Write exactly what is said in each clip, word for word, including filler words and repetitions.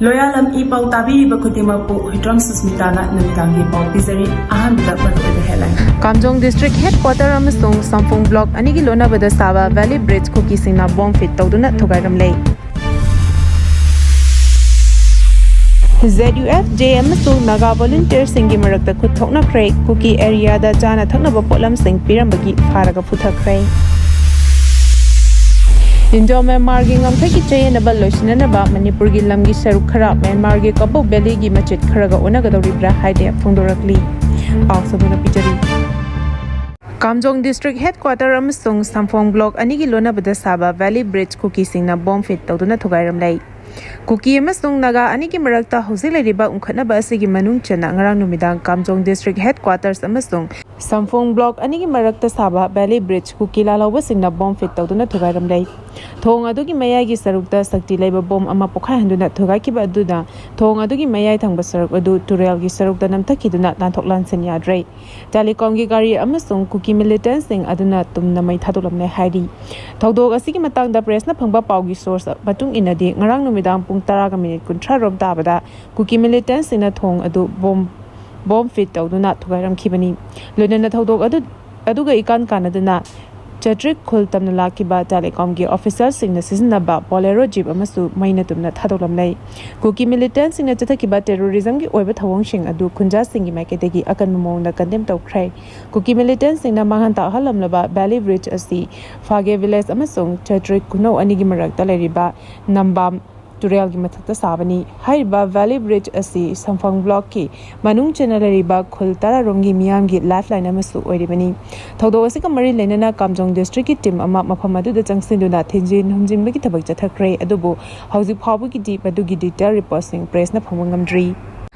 ꯂꯣꯌꯥꯂꯝ E ꯄꯥꯎ ꯇꯥꯕꯤꯔꯤꯕ ꯈꯨꯗꯤꯡꯃꯛꯄꯨ ꯍꯨꯏꯗ꯭ꯔꯣꯝ ꯁꯨꯁꯃꯤꯇꯥꯅ ꯅꯨꯃꯤꯗꯥꯡꯒꯤ ꯄꯥꯎ ꯄꯤꯖꯔꯤ꯫ ꯑꯍꯥꯟꯕꯗ ꯃꯔꯨꯑꯣꯏꯕ headline꯫ ꯀꯥꯝꯖꯣꯡ district headquarter ꯑꯃꯁꯨꯡ ꯁꯝꯐꯣꯡ block ꯑꯅꯤꯒꯤ ꯂꯣꯟꯅꯕꯗ ꯁꯥꯕ valley bridge ꯀꯨꯀꯤꯁꯤꯡꯅ bomb fit ꯇꯧꯗꯨꯅ ꯊꯨꯒꯥꯏꯔꯝꯂꯦ꯫ Z U F, J ꯑꯃꯁꯨꯡ ꯅꯥꯒꯥ volunteerꯁꯤꯡꯒꯤ ꯃꯔꯛꯇ ꯈꯨꯠ ꯊꯣꯛꯅꯈ꯭ꯔꯦ꯫ ꯀꯨꯀꯤ areaꯗ ꯆꯥꯅ ꯊꯛꯅꯕ ꯄꯣꯠꯂꯝꯁꯤꯡ ꯄꯤꯔꯝꯕꯒꯤ ꯐꯥꯔꯒ ꯄꯨꯊꯈ꯭ꯔꯦ꯫ ꯏꯟꯗꯣ ꯃ꯭ꯌꯥꯟꯃꯥꯔꯒꯤ ꯉꯝꯈꯩꯒꯤ ꯆꯌꯦꯠꯅꯕ ꯂꯣꯏꯁꯤꯟꯅꯅꯕ ꯃꯅꯤꯄꯨꯔꯒꯤ ꯂꯝꯒꯤ ꯁꯔꯨꯛ ꯈꯔ ꯃ꯭ꯌꯥꯟꯃꯥꯔꯒꯤ ꯀꯕꯣꯛ valleyꯒꯤ ꯃꯆꯦꯠ ꯈꯔꯒ ꯑꯣꯟꯅꯒꯗꯧꯔꯤꯕ꯭ꯔꯥ ꯍꯥꯏꯗꯦ ꯐꯣꯡꯗꯣꯔꯛꯂꯤ꯫ ꯄꯥꯎ ꯁꯟꯗꯣꯛꯅ ꯄꯤꯖꯔꯤ꯫ ꯀꯥꯝꯖꯣꯡ district headquarter ꯑꯃꯁꯨꯡ ꯁꯝꯐꯣꯡ block ꯑꯅꯤꯒꯤ ꯂꯣꯟꯅꯕꯗ ꯁꯥꯕ valley bridge ꯀꯨꯀꯤꯁꯤꯡꯅ bomb fit ꯇꯧꯗꯨꯅ ꯊꯨꯒꯥꯏꯔꯝꯂꯦ꯫ ꯀꯨꯀꯤ ꯑꯃꯁꯨꯡ ꯅꯥꯒꯥ ꯑꯅꯤꯒꯤ ꯃꯔꯛꯇ ꯍꯧꯖꯤꯛ ꯂꯩꯔꯤꯕ ꯎꯪꯈꯠꯅꯕ ꯑꯁꯤꯒꯤ ꯃꯅꯨꯡ ꯆꯟꯅ ꯉꯔꯥꯡ ꯅꯨꯃꯤꯗꯥꯡ ꯀꯥꯝꯖꯣꯡ district headquarters ꯑꯃꯁꯨꯡ ꯁꯝꯐꯣꯡ block ꯑꯅꯤꯒꯤ ꯃꯔꯛꯇ ꯁꯥꯕ valley bridge ꯀꯨꯀꯤ ꯂꯥꯜꯍꯧꯕꯁꯤꯡꯅ bomb fit ꯇꯧꯗꯨꯅ ꯊꯨꯒꯥꯏꯔꯝꯂꯦ꯫ ꯊꯣꯡ ꯑꯗꯨꯒꯤ ꯃꯌꯥꯏꯒꯤ ꯁꯔꯨꯛꯇ ꯁꯛꯇꯤ ꯂꯩꯕ bomb ꯑꯃ ꯄꯣꯈꯥꯏꯍꯟꯗꯨꯅ ꯊꯨꯒꯥꯏꯈꯤꯕ ꯑꯗꯨꯅ ꯊꯣꯡ ꯑꯗꯨꯒꯤ ꯃꯌꯥꯏ ꯊꯪꯕ ꯁꯔꯨꯛ ꯑꯗꯨ ꯇꯨꯔꯦꯜꯒꯤ ꯁꯔꯨꯛꯇ ꯅꯝꯊꯈꯤꯗꯨꯅ ꯂꯥꯟꯊꯣꯛ ꯂꯥꯟꯁꯤꯟ ꯌꯥꯗ꯭ꯔꯦ꯫ Telecomꯒꯤ ꯒꯥꯔꯤ ꯑꯃꯁꯨꯡ ꯀꯨꯀꯤ militantꯁꯤꯡ ꯑꯗꯨꯅ ꯇꯨꯝꯅ ꯃꯩ ꯊꯥꯗꯣꯛꯂꯝꯂꯦ ꯍꯥꯏꯔꯤ꯫ ꯊꯧꯗꯣꯛ ꯑꯁꯤꯒꯤ ꯃꯇꯥꯡꯗ pressꯅ ꯐꯪꯕ ꯄꯥꯎꯒꯤ source ꯃꯇꯨꯡ ꯏꯟꯅꯗꯤ, ꯉꯔꯥꯡ ꯅꯨꯃꯤꯗꯥꯡ ꯄꯨꯡ ꯇꯔꯥꯒ minute ꯀꯨꯟꯊ꯭ꯔꯥ ꯔꯣꯝ ꯇꯥꯕꯗ ꯀꯨꯀꯤ militantꯁꯤꯡꯅ ꯊꯣꯡ ꯑꯗꯨ bomb, bomb fit ꯇꯧꯗꯨꯅ ꯊꯨꯒꯥꯏꯔꯝꯈꯤꯕꯅꯤ꯫ ꯂꯣꯏꯅꯅ ꯊꯧꯗꯣꯛ ꯑꯗꯨ, ꯑꯗꯨꯒ ꯏꯀꯥꯟ ꯀꯥꯟꯅꯗꯅ ꯆꯇ꯭ꯔꯤꯛ ꯈꯨꯜ ꯇꯝꯅ ꯂꯥꯛꯈꯤꯕ Telecomꯒꯤ officerꯁꯤꯡꯅ ꯁꯤꯖꯤꯟꯅꯕ Bolero jeep ꯑꯃꯁꯨ ꯃꯩꯅ ꯇꯨꯝꯅ ꯊꯥꯗꯣꯛꯂꯝꯂꯦ꯫ ꯀꯨꯀꯤ militantꯁꯤꯡꯅ ꯆꯠꯊꯈꯤꯕ terrorismꯒꯤ ꯑꯣꯏꯕ ꯊꯧꯑꯣꯡꯁꯤꯡ ꯑꯗꯨ ꯈꯨꯟꯖꯥꯁꯤꯡꯒꯤ ꯃꯥꯏꯀꯩꯗꯒꯤ ꯑꯀꯟꯕ ꯃꯑꯣꯡꯗ condemn ꯇꯧꯈ꯭ꯔꯦ꯫ ꯀꯨꯀꯤ militantꯁꯤꯡꯅ ꯃꯥꯡꯍꯟ ꯇꯥꯛꯍꯜꯂꯝꯂꯕ valley bridge ꯑꯁꯤ ꯐꯥꯒꯦ village ꯑꯃꯁꯨꯡ ꯆꯇ꯭ꯔꯤꯛ ꯈꯨꯅꯧ ꯑꯅꯤꯒꯤ ꯃꯔꯛꯇ ꯂꯩꯔꯤꯕ ꯅꯝꯕꯥꯝ ꯇꯨꯔꯦꯜꯒꯤ ꯃꯊꯛꯇ ꯁꯥꯕꯅꯤ꯫ ꯍꯥꯏꯔꯤꯕ valley bridge ꯑꯁꯤ ꯁꯝꯐꯪ blockꯀꯤ ꯃꯅꯨꯡ ꯆꯟꯅ ꯂꯩꯔꯤꯕ ꯈꯨꯜ ꯇꯔꯥ ꯔꯣꯝꯒꯤ ꯃꯤꯌꯥꯝꯒꯤ lifeline ꯑꯃꯁꯨ ꯑꯣꯏꯔꯤꯕꯅꯤ꯫ ꯊꯧꯗꯣꯛ ꯑꯁꯤꯒ ꯃꯔꯤ ꯂꯩꯅꯅ ꯀꯥꯝꯖꯣꯡ districtꯀꯤ team ꯑꯃ ꯃꯐꯝ ꯑꯗꯨꯗ ꯆꯪꯁꯤꯟꯗꯨꯅ ꯊꯤꯟꯖꯤꯟ ꯍꯨꯝꯖꯤꯟꯕꯒꯤ ꯊꯕꯛ ꯆꯠꯊꯈ꯭ꯔꯦ, ꯑꯗꯨꯕꯨ ꯍꯧꯖꯤꯛ ꯐꯥꯎꯕꯒꯤꯗꯤ ꯃꯗꯨꯒꯤ detail reportꯁꯤꯡ pressꯅ ꯐꯪꯕ ꯉꯝꯗ꯭ꯔꯤ꯫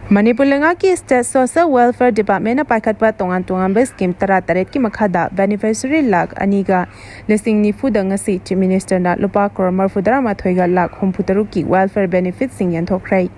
ꯃꯅꯤꯄꯨꯔ ꯂꯩꯉꯥꯛꯀꯤ State Social Welfare Department ꯅ ꯄꯥꯏꯈꯠꯄ ꯇꯣꯉꯥꯟ ꯇꯣꯉꯥꯟꯕ scheme ꯇꯔꯥ ꯇꯔꯦꯠꯀꯤ ꯃꯈꯥꯗ beneficiary ꯂꯥꯈ ꯑꯅꯤꯒ ꯂꯤꯁꯤꯡ ꯅꯤꯐꯨꯗ ꯉꯁꯤ Chief Minister ꯅ ꯂꯨꯄꯥ ꯀ꯭ꯔꯣꯔ ꯃꯔꯤꯐꯨ ꯇꯔꯥꯃꯥꯊꯣꯏꯒ ꯂꯥꯈ ꯍꯨꯝꯐꯨ ꯇꯔꯨꯛꯀꯤ welfare benefit ꯁꯤꯡ ꯌꯦꯟꯊꯣꯛꯈ꯭ꯔꯦ꯫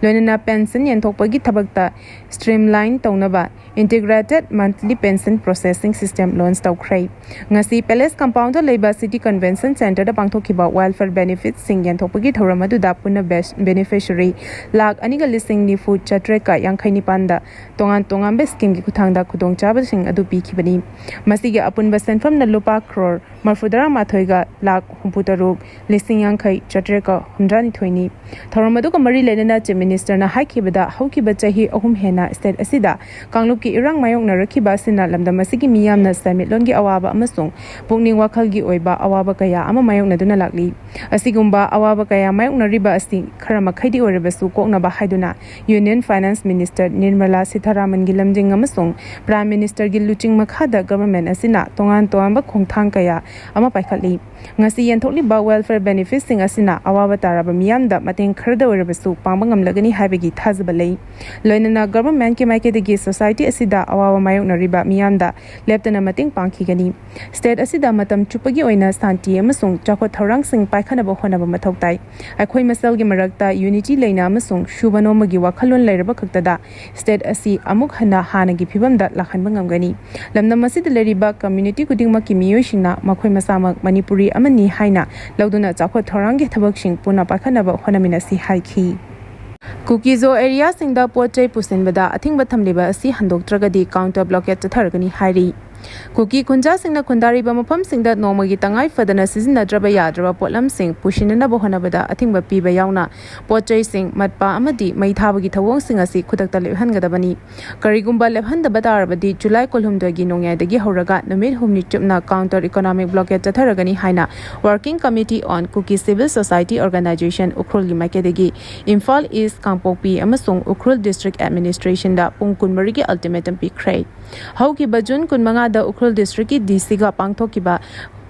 ꯂꯣꯏꯅꯅ pension ꯌꯦꯟꯊꯣꯛꯄꯒꯤ ꯊꯕꯛꯇ streamline ꯇꯧꯅꯕ Integrated Monthly Pension Processing System launch ꯇꯧꯈ꯭ꯔꯦ꯫ ꯉꯁꯤ Palace Compound ꯗ ꯂꯩꯕ City Convention Centre ꯗ ꯄꯥꯡꯊꯣꯛꯈꯤꯕ welfare benefit ꯁꯤꯡ ꯌꯦꯟꯊꯣꯛꯄꯒꯤ ꯊꯧꯔꯝ ꯑꯗꯨꯗ ꯄꯨꯟꯅ bes-, beneficiary ꯂꯥꯈ ꯑꯅꯤꯒ ꯂꯤꯁꯤꯡ ꯅꯤꯐꯨ ꯆꯥꯇ꯭ꯔꯦꯠꯀ ꯌꯥꯡꯈꯩ ꯅꯤꯄꯥꯟꯗ ꯇꯣꯉꯥꯟ ꯇꯣꯉꯥꯟꯕ scheme ꯒꯤ ꯈꯨꯠꯊꯥꯡꯗ ꯈꯨꯗꯣꯡꯆꯥꯕꯁꯤꯡ ꯑꯗꯨ ꯄꯤꯈꯤꯕꯅꯤ꯫ ꯃꯁꯤꯒꯤ ꯑꯄꯨꯟꯕ ꯁꯦꯟꯐꯝꯅ ꯂꯨꯄꯥ ꯀ꯭ꯔꯣꯔ ꯃꯔꯤꯐꯨ ꯇꯔꯥꯃꯥꯊꯣꯏꯒ ꯂꯥꯈ ꯍꯨꯝꯐꯨ ꯇꯔꯨꯛ ꯂꯤꯁꯤꯡ ꯌꯥꯡꯈꯩ ꯆꯥꯇ꯭ꯔꯦꯠꯀ ꯍꯨꯝꯗ꯭ꯔꯥꯅꯤꯊꯣꯏꯅꯤ꯫ ꯊꯧꯔꯝ ꯑꯗꯨꯒ ꯃꯔꯤ ꯂꯩꯅꯅ Chief Minister ꯅ ꯍꯥꯏꯈꯤꯕꯗ, ꯍꯧꯈꯤꯕ ꯆꯍꯤ ꯑꯍꯨꯝ ꯍꯦꯟꯅ state ꯑꯁꯤꯗ ꯀꯥꯡꯂꯨꯞꯀꯤ ꯏꯔꯥꯡ ꯃꯥꯌꯣꯛꯅꯔꯛꯈꯤꯕ ꯑꯁꯤꯅ ꯂꯝꯗꯝ ꯑꯁꯤꯒꯤ ꯃꯤꯌꯥꯝꯅ ꯁꯦꯟꯃꯤꯠꯂꯣꯟꯒꯤ ꯑꯋꯥꯕ ꯑꯃꯁꯨꯡ ꯄꯨꯛꯅꯤꯡ ꯋꯥꯈꯜꯒꯤ ꯑꯣꯏꯕ ꯑꯋꯥꯕ ꯀꯌꯥ ꯑꯃ ꯃꯥꯌꯣꯛꯅꯗꯨꯅ ꯂꯥꯛꯂꯤ꯫ ꯑꯁꯤꯒꯨꯝꯕ ꯑꯋꯥꯕ ꯀꯌꯥ ꯃꯥꯌꯣꯛꯅꯔꯤꯕ ꯑꯁꯤ ꯈꯔ ꯃꯈꯩꯗꯤ ꯑꯣꯏꯔꯕꯁꯨ ꯀꯣꯛꯅꯕ ꯍꯥꯏꯗꯨꯅ Union Finance Minister Nirmala Sitharaman ꯒꯤ ꯂꯝꯖꯤꯡ ꯑꯃꯁꯨꯡ Prime Minister ꯒꯤ ꯂꯨꯆꯤꯡ ꯃꯈꯥꯗ government ꯑꯁꯤꯅ ꯇꯣꯉꯥꯟ ꯇꯣꯉꯥꯟꯕ ꯈꯣꯡꯊꯥꯡ ꯀꯌꯥ ꯑꯃ ꯄꯥꯏꯈꯠꯂꯤ꯫ ꯉꯁꯤ ꯌꯦꯟꯊꯣꯛꯂꯤꯕ welfare benefit ꯁꯤꯡ ꯑꯁꯤꯅ ꯑꯋꯥꯕ ꯇꯥꯔꯕ ꯃꯤꯌꯥꯝꯗ ꯃꯇꯦꯡ ꯈꯔꯗ ꯑꯣꯏꯔꯕꯁꯨ ꯄꯥꯡꯕ ꯉꯝꯂꯒꯅꯤ ꯍꯥꯏꯕꯒꯤ ꯊꯥꯖꯕ ꯂꯩ꯫ ꯂꯣꯏꯅꯅ government ꯀꯤ ꯃꯥꯏꯀꯩꯗꯒꯤ society ꯑꯁꯤꯗ ꯑꯋꯥꯕ ꯃꯥꯌꯣꯛꯅꯔꯤꯕ ꯃꯤꯌꯥꯝꯗ ꯂꯦꯞꯇꯅ ꯃꯇꯦꯡ ꯄꯥꯡꯈꯤꯒꯅꯤ꯫ State ꯑꯁꯤꯗ ꯃꯇꯝ ꯆꯨꯞꯄꯒꯤ ꯑꯣꯏꯅ ꯁꯥꯟꯇꯤ ꯑꯃꯁꯨꯡ ꯆꯥꯎꯈꯠ ꯊꯧꯔꯥꯡꯁꯤꯡ ꯄꯥꯏꯈꯠꯅꯕ ꯍꯣꯠꯅꯕ ꯃꯊꯧ ꯇꯥꯏ꯫ ꯑꯩꯈꯣꯏ ꯃꯁꯦꯜꯒꯤ ꯃꯔꯛꯇ unity ꯂꯩꯅ ꯑꯃꯁꯨꯡ ꯁꯨꯕ ꯅꯣꯝꯕꯒꯤ ꯋꯥꯈꯜꯂꯣꯟ ꯂꯩꯔꯕ ꯈꯛꯇꯗ state ꯑꯁꯤ ꯑꯃꯨꯛ ꯍꯟꯅ ꯍꯥꯟꯅꯒꯤ ꯐꯤꯕꯝꯗ ꯂꯥꯛꯍꯟꯕ ꯉꯝꯒꯅꯤ꯫ ꯂꯝꯗꯝ ꯑꯁꯤꯗ ꯂꯩꯔꯤꯕ community ꯈꯨꯗꯤꯡꯃꯛꯀꯤ ꯃꯤꯑꯣꯏꯁꯤꯡꯅ ꯃꯈꯣꯏ ꯃꯁꯥꯃꯛ ꯃꯅꯤꯄꯨꯔꯤ ꯑꯃꯅꯤ ꯍꯥꯏꯅ ꯂꯧꯗꯨꯅ ꯆꯥꯎꯈꯠ ꯊꯧꯔꯥꯡꯒꯤ ꯊꯕꯛꯁꯤꯡ ꯄꯨꯟꯅ ꯄꯥꯏꯈꯠꯅꯕ ꯍꯣꯠꯅꯃꯤꯟꯅꯁꯤ ꯍꯥꯏꯈꯤ꯫ ꯀꯨꯀꯤ-ꯖꯣ area ꯁꯤꯡꯗ ꯄꯣꯠ ꯆꯩ ꯄꯨꯁꯤꯟꯕꯗ ꯑꯊꯤꯡꯕ ꯊꯝꯂꯤꯕ ꯑꯁꯤ ꯍꯟꯗꯣꯛꯇ꯭ꯔꯒꯗꯤ counter blockade ꯆꯠꯊꯔꯒꯅꯤ ꯍꯥꯏꯔꯤ꯫ ꯀꯨꯀꯤ ꯈꯨꯟꯖꯥꯁꯤꯡꯅ ꯈꯨꯟꯗꯥꯔꯤꯕ ꯃꯐꯝꯁꯤꯡꯗ ꯅꯣꯡꯃꯒꯤ ꯇꯉꯥꯏ ꯐꯗꯅ ꯁꯤꯖꯤꯟꯅꯗ꯭ꯔꯕ ꯌꯥꯗ꯭ꯔꯕ ꯄꯣꯠꯂꯝꯁꯤꯡ ꯄꯨꯁꯤꯟꯅꯅꯕ ꯍꯣꯠꯅꯕꯗ ꯑꯊꯤꯡꯕ ꯄꯤꯕ ꯌꯥꯎꯅ ꯄꯣꯠ ꯆꯩꯁꯤꯡ, ꯃꯠꯄ ꯑꯃꯗꯤ ꯃꯩ ꯊꯥꯕꯒꯤ ꯊꯧꯑꯣꯡꯁꯤꯡ ꯑꯁꯤ ꯈꯨꯗꯛꯇ ꯂꯦꯞꯍꯟꯒꯗꯕꯅꯤ꯫ ꯀꯔꯤꯒꯨꯝꯕ ꯂꯦꯞꯍꯟꯗꯕ ꯇꯥꯔꯕꯗꯤ ꯖꯨꯂꯥꯏ ꯀꯨꯟꯍꯨꯝꯗꯣꯏꯒꯤ ꯅꯣꯡꯌꯥꯏꯗꯒꯤ ꯍꯧꯔꯒ ꯅꯨꯃꯤꯠ ꯍꯨꯝꯅꯤ ꯆꯨꯞꯅ counter economic blockade ꯆꯠꯊꯔꯒꯅꯤ ꯍꯥꯏꯅ Working Committee on Kuki Civil Society Organisation ꯎꯈ꯭ꯔꯨꯜꯒꯤ ꯃꯥꯏꯀꯩꯗꯒꯤ ꯏꯝꯐꯥꯜ ꯏꯁ, ꯀꯥꯡꯄꯣꯛꯄꯤ ꯑꯃꯁꯨꯡ ꯎꯈ꯭ꯔꯨꯜ district administration ꯗ ꯄꯨꯡ ꯀꯨꯟꯃꯔꯤꯒꯤ ultimatum ꯄꯤꯈ꯭ꯔꯦ꯫ ꯍꯧꯈꯤꯕ ꯖꯨꯟ ꯀꯨꯟꯃꯉꯥꯗ ꯎꯈ꯭ꯔꯨꯜ district ꯀꯤ D C ꯒ ꯄꯥꯡꯊꯣꯛꯈꯤꯕ